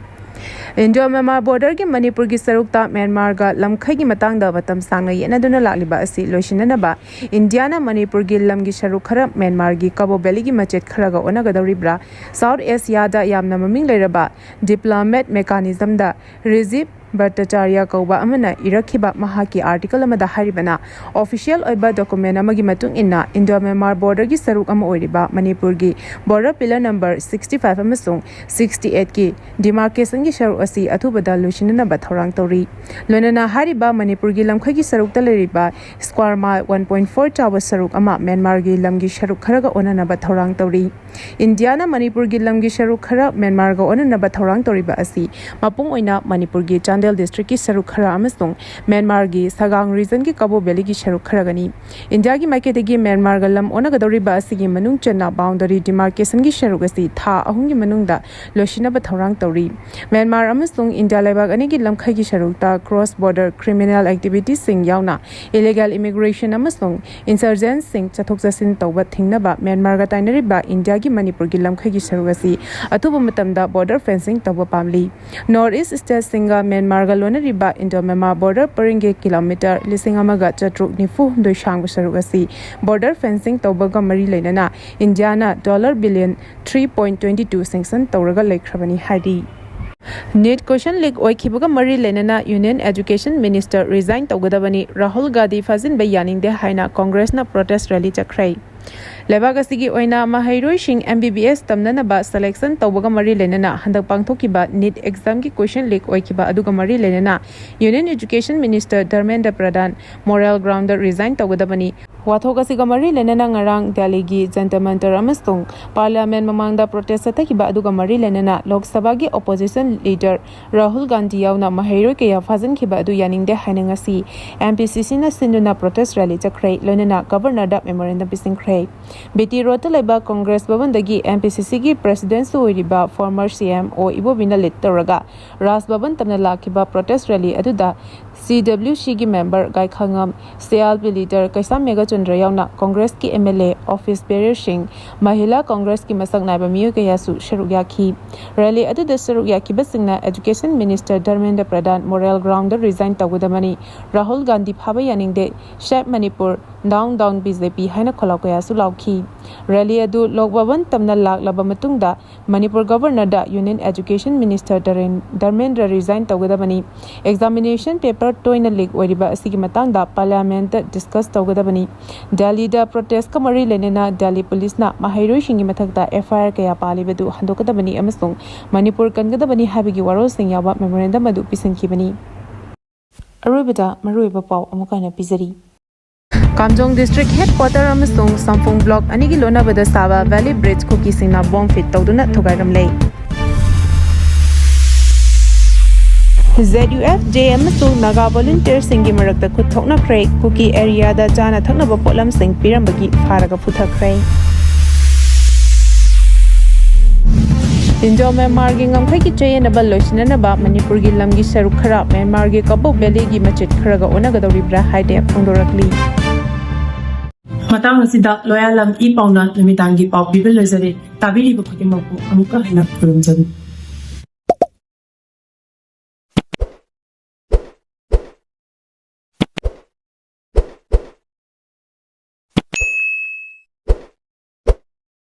ꯏꯟꯗꯤꯌꯥ ꯃ꯭ꯌꯥꯟꯃꯥꯔ border ꯒꯤ ꯃꯅꯤꯄꯨꯔꯒꯤ ꯁꯔꯨꯛꯇ ꯃ꯭ꯌꯥꯟꯃꯥꯔꯒ ꯂꯝꯈꯩꯒꯤ ꯃꯇꯥꯡꯗ ꯃꯇꯝ ꯁꯥꯡꯅ ꯌꯦꯠꯅꯗꯨꯅ ꯂꯥꯛꯂꯤꯕ ꯑꯁꯤ ꯂꯣꯏꯁꯤꯟꯅꯅꯕ ꯏꯟꯗꯤꯌꯥꯅ ꯃꯅꯤꯄꯨꯔꯒꯤ ꯂꯝꯒꯤ ꯁꯔꯨꯛ ꯈꯔ ꯃ꯭ꯌꯥꯟꯃꯥꯔꯒꯤ ꯀꯕꯣ ꯚꯦꯂꯤꯒꯤ ꯃꯆꯦꯠ ꯈꯔꯒ ꯑꯣꯟꯅꯒꯗꯧꯔꯤꯕ꯭ꯔꯥ? South Asia ꯗ ꯌꯥꯝꯅ ꯃꯃꯤꯡ ꯂꯩꯔꯕ diplomat mechanism ꯗ ꯔꯤꯖꯤꯞ ꯚꯠꯇꯆꯥꯔꯌꯥ ꯀꯧꯕ ꯑꯃꯅ ꯏꯔꯛꯈꯤꯕ ꯃꯍꯥꯛꯀꯤ article ꯑꯃꯗ ꯍꯥꯏꯔꯤꯕꯅ, official ꯑꯣꯏꯕ document ꯑꯃꯒꯤ ꯃꯇꯨꯡ ꯏꯟꯅ, ꯏꯟꯗꯤꯌꯥ ꯃ꯭ꯌꯥꯟꯃꯥꯔ border ꯒꯤ ꯁꯔꯨꯛ ꯑꯃ ꯑꯣꯏꯔꯤꯕ ꯃꯅꯤꯄꯨꯔꯒꯤ border pillar number sixty five ꯑꯃꯁꯨꯡ sixty eight ꯀꯤ demarcation ꯒꯤ ꯁꯔꯨꯛ ꯑꯁꯤ ꯑꯊꯨꯕꯗ ꯂꯣꯏꯁꯤꯟꯅꯅꯕ ꯊꯧꯔꯥꯡ ꯇꯧꯔꯤ꯫ ꯂꯣꯏꯅꯅ ꯍꯥꯏꯔꯤꯕ ꯃꯅꯤꯄꯨꯔꯒꯤ ꯂꯝꯈꯩꯒꯤ ꯁꯔꯨꯛꯇ ꯂꯩꯔꯤꯕ square mile one point four ꯆꯥꯎꯕ ꯁꯔꯨꯛ ꯑꯃ ꯃ꯭ꯌꯥꯟꯃꯥꯔꯒꯤ ꯂꯝꯒꯤ ꯁꯔꯨꯛ ꯈꯔꯒ ꯑꯣꯟꯅꯅꯕ ꯊꯧꯔꯥꯡ ꯇꯧꯔꯤ꯫ ꯏꯟꯗꯤꯌꯥꯅ ꯃꯅꯤꯄꯨꯔꯒꯤ ꯂꯝꯒꯤ ꯁꯔꯨꯛ ꯈꯔ ꯃ꯭ꯌꯥꯟꯃꯥꯔꯒ ꯑꯣꯟꯅꯅꯕ ꯊꯧꯔꯥꯡ ꯇꯧꯔꯤꯕ ꯑꯁꯤ ꯃꯄꯨꯡ ꯑꯣꯏꯅ ꯃꯅꯤꯄꯨꯔꯒꯤ ꯆꯥꯟꯗꯦꯜ ꯍꯤꯜ ꯗꯤꯁꯇ꯭ꯔꯤꯛꯀꯤ ꯁꯔꯨꯛ ꯈꯔ ꯑꯃꯁꯨꯡ ꯃ꯭ꯌꯥꯟꯃꯥꯔꯒꯤ ꯁꯒꯥꯡ ꯔꯤꯖꯟꯒꯤ ꯀꯕꯣ ꯚꯦꯂꯤꯒꯤ ꯁꯔꯨꯛ ꯈꯔꯒꯅꯤ꯫ ꯏꯟꯗꯤꯌꯥꯒꯤ ꯃꯥꯏꯀꯩꯗꯒꯤ ꯃ꯭ꯌꯥꯟꯃꯥꯔꯒ ꯂꯝ ꯑꯣꯟꯅꯒꯗꯧꯔꯤꯕ ꯑꯁꯤꯒꯤ ꯃꯅꯨꯡ ꯆꯟꯅ ꯕꯥꯎꯟꯗꯔꯤ ꯗꯤꯃꯥꯔꯀꯦꯁꯟꯒꯤ ꯁꯔꯨꯛ ꯑꯁꯤ ꯊꯥ ꯑꯍꯨꯝꯒꯤ ꯃꯅꯨꯡꯗ ꯂꯣꯏꯁꯤꯟꯅꯕ ꯊꯧꯔꯥꯡ ꯇꯧꯔꯤ꯫ ꯃ꯭ꯌꯥꯟꯃꯥꯔ ꯑꯃꯁꯨꯡ ꯏꯟꯗꯤꯌꯥ ꯂꯩꯕꯥꯛ ꯑꯅꯤꯒꯤ ꯂꯝꯈꯩꯒꯤ ꯁꯔꯨꯛꯇ ꯀ꯭ꯔꯣꯁ ꯕꯣꯔꯗꯔ ꯀ꯭ꯔꯤꯃꯤꯅꯦꯜ ꯑꯦꯛꯇꯤꯚꯤꯇꯤꯁꯤꯡ ꯌꯥꯎꯅ ꯏꯂꯤꯒꯦꯜ ꯏꯃꯤꯒ꯭ꯔꯦꯁꯟ ꯑꯃꯁꯨꯡ ꯏꯟꯁꯔꯖꯦꯟꯁꯤꯡ ꯆꯠꯊꯣꯛ ꯆꯠꯁꯤꯟ ꯇꯧꯕ ꯊꯤꯡꯅꯕ ꯃ꯭ꯌꯥꯟꯃꯥꯔꯒ ꯇꯥꯏꯅꯔꯤꯕ ꯏꯟꯗꯤꯌꯥꯒꯤ ꯃꯅꯤꯄꯨꯔꯒꯤ ꯂꯝꯈꯩꯒꯤ ꯁꯔꯨꯛ ꯑꯁꯤ ꯑꯊꯨꯕ ꯃꯇꯝꯗ ꯕꯣꯔꯗꯔ ꯐꯦꯟꯁꯤꯡ ꯇꯧꯕ ꯄꯥꯝꯂꯤ꯫ ꯅꯣꯔꯠ ꯏꯁ ꯁ꯭ꯇꯦꯠꯁꯤꯡꯒ ꯃ꯭ꯌꯥꯟꯃꯥꯔꯒ ꯂꯣꯟꯅꯔꯤꯕ ꯏꯟꯗꯣ ꯃ꯭ꯌꯥꯟꯃꯥꯔ ꯕꯣꯔꯗꯔ ꯄꯔꯤꯡꯒꯤ ꯀꯤꯂꯣꯃꯤꯇꯔ ꯂꯤꯁꯤꯡ ꯑꯃꯒ ꯆꯥꯇ꯭ꯔꯨꯛ ꯅꯤꯐꯨ ꯍꯨꯝꯗꯣꯏ ꯁꯥꯡꯕ ꯁꯔꯨꯛ ꯑꯁꯤ ꯕꯣꯔꯗꯔ ꯐꯦꯟꯁꯤꯡ ꯇꯧꯕꯒ ꯃꯔꯤ ꯂꯩꯅꯅ ꯏꯟꯗꯤꯌꯥꯅ dollar billion three point twenty two sanction ꯇꯧꯔꯒ ꯂꯩꯈ꯭ꯔꯕꯅꯤ ꯍꯥꯏꯔꯤ꯫ ꯅꯤꯠ ꯀꯣꯏꯁꯟ ꯂꯤꯛ ꯑꯣꯏꯈꯤꯕꯒ ꯃꯔꯤ ꯂꯩꯅꯅ ꯌꯨꯅꯤꯌꯟ ꯑꯦꯖꯨꯀꯦꯁꯟ ꯃꯤꯅꯤꯁꯇꯔ ꯔꯤꯖꯥꯏꯟ ꯇꯧꯒꯗꯕꯅꯤ, ꯔꯥꯍꯨꯜ ꯒꯥꯟꯙꯤ ꯐꯥꯖꯤꯟꯕ ꯌꯥꯅꯤꯡꯗꯦ ꯍꯥꯏꯅ ꯀꯣꯡꯒ꯭ꯔꯦꯁꯅ ꯄ꯭ꯔꯣꯇꯦꯁ ꯔꯦꯂꯤ ꯆꯠꯈ꯭ꯔꯦ꯫ ꯂꯩꯕꯥꯛ ꯑꯁꯤꯒꯤ ꯑꯣꯏꯅ ꯃꯍꯩꯔꯣꯏꯁꯤꯡ ꯑꯦꯝ ꯕꯤ ꯕꯤ ꯑꯦꯁ ꯇꯝꯅꯅꯕ ꯁꯦꯂꯦꯛꯁꯟ ꯇꯧꯕꯒ ꯃꯔꯤ ꯂꯩꯅꯅ ꯍꯟꯗꯛ ꯄꯥꯡꯊꯣꯛꯈꯤꯕ ꯅꯤꯠ ꯑꯦꯛꯖꯥꯝꯒꯤ ꯀꯣꯏꯁꯟ ꯂꯤꯛ ꯑꯣꯏꯈꯤꯕ ꯑꯗꯨꯒ ꯃꯔꯤ ꯂꯩꯅꯅ union education minister Dharmendra Pradhan moral ground resign ꯇꯧꯒꯗꯕꯅꯤ꯫ ꯋꯥꯊꯣꯛ ꯑꯁꯤꯒ ꯃꯔꯤ ꯂꯩꯅꯅ ꯉꯔꯥꯡ ꯗꯦꯜꯂꯤꯒꯤ ꯖꯟꯇꯔ ꯃꯟꯇꯔ ꯑꯃꯁꯨꯡ ꯄꯥꯔꯂꯤꯌꯥꯃꯦꯟ ꯃꯃꯥꯡꯗ ꯄ꯭ꯔꯣꯇꯦꯁ ꯆꯠꯊꯈꯤꯕ ꯑꯗꯨꯒ ꯃꯔꯤ ꯂꯩꯅꯅ ꯂꯣꯛ ꯁꯚꯥꯒꯤ ꯑꯣꯄꯣꯖꯤꯁꯟ ꯂꯤꯗꯔ ꯔꯥꯍꯨꯜ ꯒꯥꯟꯙꯤ ꯌꯥꯎꯅ ꯃꯍꯩꯔꯣꯏ ꯀꯌꯥ ꯐꯥꯖꯤꯟꯈꯤꯕ ꯑꯗꯨ ꯌꯥꯅꯤꯡꯗꯦ ꯍꯥꯏꯅ ꯉꯁꯤ ꯑꯦꯝ ꯄꯤ ꯁꯤ ꯁꯤꯅ ꯁꯤꯟꯗꯨꯅ ꯄ꯭ꯔꯣꯇꯦꯁ ꯔꯦꯂꯤ ꯆꯠꯈ꯭ꯔꯦ, ꯂꯣꯏꯅꯅ ꯒꯚꯔꯅꯔꯗ ꯃꯦꯃꯣꯔꯦꯟꯗꯝ ꯄꯤꯁꯤꯟꯈ꯭ꯔꯦ꯫ ꯕꯤ ꯇꯤ ꯔꯣꯗꯇ ꯂꯩꯕ ꯀꯣꯡꯒ꯭ꯔꯦꯁ ꯚꯕꯟꯗꯒꯤ ꯑꯦꯝ ꯄꯤ ꯁꯤ ꯁꯤꯒꯤ ꯄ꯭ꯔꯦꯁꯤꯗꯦꯟꯠꯁꯨ ꯑꯣꯏꯔꯤꯕ ꯐꯣꯔꯃꯔ ꯁꯤ ꯑꯦꯝ ꯑꯣ ꯏꯕꯣꯕꯤꯅ ꯂꯤꯗ ꯇꯧꯔꯒ ꯔꯥꯖ ꯚꯕꯟ ꯇꯝꯅ ꯂꯥꯛꯈꯤꯕ ꯄ꯭ꯔꯣꯇꯦꯁ ꯔꯦꯂꯤ ꯑꯗꯨꯗ ꯁꯤ ꯗꯕ꯭ꯂꯤꯌꯨ ꯁꯤꯒꯤ member ꯒꯥꯏꯈꯉꯝ, C R P leader Keisham Meghchandra ꯌꯥꯎꯅ ꯀꯣꯡꯒ꯭ꯔꯦꯁꯀꯤ ꯑꯦꯝ ꯑꯦꯜ ꯑꯦ, ꯑꯣꯐꯤꯁ ꯕꯦꯔꯔꯁꯤꯡ, ꯃꯍꯤꯂꯥ ꯀꯣꯡꯒ꯭ꯔꯦꯁꯀꯤ ꯃꯁꯛ ꯅꯥꯏꯕ ꯃꯤꯑꯣꯏ ꯀꯌꯥꯁꯨ ꯁꯔꯨꯛ ꯌꯥꯈꯤ꯫ ꯔꯦꯂꯤ ꯑꯗꯨꯗ ꯁꯔꯨꯛ ꯌꯥꯈꯤꯕꯁꯤꯡꯅ education minister Dharmendra Pradhan moral ground resign ꯇꯧꯒꯗꯕꯅꯤ, ꯔꯥꯍꯨꯜ ꯒꯥꯟꯙꯤ ꯐꯥꯕ ꯌꯥꯅꯤꯡꯗꯦ, save Manipur, down down B J P ꯍꯥꯏꯅ ꯈꯣꯜꯂꯥꯎ ꯀꯌꯥꯁꯨ ꯂꯥꯎꯈꯤ꯫ ꯔꯦꯂꯤ ꯑꯗꯨ ꯂꯣꯛ ꯚꯕꯟ ꯇꯝꯅ ꯂꯥꯛꯂꯕ ꯃꯇꯨꯡꯗ ꯃꯅꯤꯄꯨꯔ ꯒꯚꯔꯅꯔꯗ ꯌꯨꯅꯤꯌꯟ ꯑꯦꯖꯨꯀꯦꯁꯟ ꯃꯤꯅꯤꯁꯇꯔ ꯙꯔꯦꯟ-, ꯙꯔꯃꯦꯟꯗ꯭ꯔ ꯔꯤꯖꯥꯏꯟ ꯇꯧꯒꯗꯕꯅꯤ꯫ ꯑꯦꯛꯖꯥꯃꯤꯅꯦꯁꯟ ꯄꯦꯄꯔ ꯇꯣꯏꯅ ꯂꯤꯛ ꯑꯣꯏꯔꯤꯕ ꯑꯁꯤꯒꯤ ꯃꯇꯥꯡꯗ ꯄꯥꯔꯂꯤꯌꯥꯃꯦꯟꯠꯇ ꯗꯤꯁꯀꯁ ꯇꯧꯒꯗꯕꯅꯤ꯫ ꯗꯦꯜꯂꯤꯗ ꯄ꯭ꯔꯣꯇꯦꯁꯀ ꯃꯔꯤ ꯂꯩꯅꯅ ꯗꯦꯜꯂꯤ ꯄꯨꯂꯤꯁꯅ ꯃꯍꯩꯔꯣꯏꯁꯤꯡꯒꯤ ꯃꯊꯛꯇ ꯑꯦꯐ ꯑꯥꯏ ꯑꯥꯔ ꯀꯌꯥ ꯄꯥꯜꯂꯤꯕꯗꯨ ꯍꯟꯗꯣꯛꯀꯗꯕꯅꯤ ꯑꯃꯁꯨꯡ ꯃꯅꯤꯄꯨꯔ ꯀꯟꯒꯗꯕꯅꯤ ꯍꯥꯏꯕꯒꯤ ꯋꯥꯔꯣꯜꯁꯤꯡ ꯌꯥꯎꯕ ꯃꯦꯃꯣꯔꯦꯟꯗꯝ ꯑꯗꯨ ꯄꯤꯁꯤꯟꯈꯤꯕꯅꯤ꯫ ꯑꯔꯣꯏꯕꯗ ꯃꯔꯨꯑꯣꯏꯕ ꯄꯥꯎ ꯑꯃꯨꯛ ꯍꯟꯅ ꯄꯤꯖꯔꯤ꯫ ꯀꯥꯝꯖꯣꯡ ꯗꯤꯁꯇ꯭ꯔꯤꯛ ꯍꯦꯗꯀ꯭ꯋꯥꯇꯔ ꯑꯃꯁꯨꯡ ꯁꯝꯐꯣꯡ ꯕ꯭ꯂꯣꯛ ꯑꯅꯤꯒꯤ ꯂꯣꯟꯅꯕꯗ ꯁꯥꯕ ꯚꯦꯂꯤ ꯕ꯭ꯔꯤꯖ ꯀꯨꯀꯤꯁꯤꯡꯅ ꯕꯣꯝ ꯐꯤꯠ ꯇꯧꯗꯨꯅ ꯊꯨꯒꯥꯏꯔꯝꯂꯦ꯫ ZUF, J ꯑꯃꯁꯨꯡ ꯅꯥꯒꯥ ꯚꯣꯂꯨꯟꯇꯤꯌꯔꯁꯤꯡꯒꯤ ꯃꯔꯛꯇ ꯈꯨꯠ ꯊꯣꯛꯅꯈ꯭ꯔꯦ꯫ ꯀꯨꯀꯤ ꯑꯦꯔꯤꯌꯥꯗ ꯆꯥꯅ ꯊꯛꯅꯕ ꯄꯣꯠꯂꯝꯁꯤꯡ ꯄꯤꯔꯝꯕꯒꯤ ꯐꯥꯔꯒ ꯄꯨꯊꯈ꯭ꯔꯦ꯫ ꯏꯟꯗꯣ ꯃ꯭ꯌꯥꯟꯃꯥꯔꯒꯤ ꯉꯝꯈꯩꯒꯤ ꯆꯌꯦꯠꯅꯕ ꯂꯣꯏꯁꯤꯟꯅꯅꯕ ꯃꯅꯤꯄꯨꯔꯒꯤ ꯂꯝꯒꯤ ꯁꯔꯨꯛ ꯈꯔ ꯃ꯭ꯌꯥꯟꯃꯥꯔꯒꯤ ꯀꯕꯣꯛ ꯚꯦꯂꯤꯒꯤ ꯃꯆꯦꯠ ꯈꯔꯒ ꯑꯣꯟꯅꯒꯗꯧꯔꯤꯕ꯭ꯔꯥ ꯍꯥꯏꯗꯦꯞ ꯐꯣꯡꯗꯣꯔꯛꯂꯤ꯫ ꯃꯇꯥꯡ ꯑꯁꯤꯗ ꯂꯣꯌꯥꯂꯝ ꯏ ꯄꯥꯎꯅ ꯅꯨꯃꯤꯗꯥꯡꯒꯤ ꯄꯥꯎ ꯄꯤꯕ ꯂꯣꯏꯖꯔꯦ꯫ ꯇꯥꯕꯤꯔꯤꯕ ꯈꯨꯗꯤꯡꯃꯛꯄꯨ ꯑꯃꯨꯛꯀ ꯍꯟꯅ ꯈꯨꯔꯨꯝꯖꯔꯤ꯫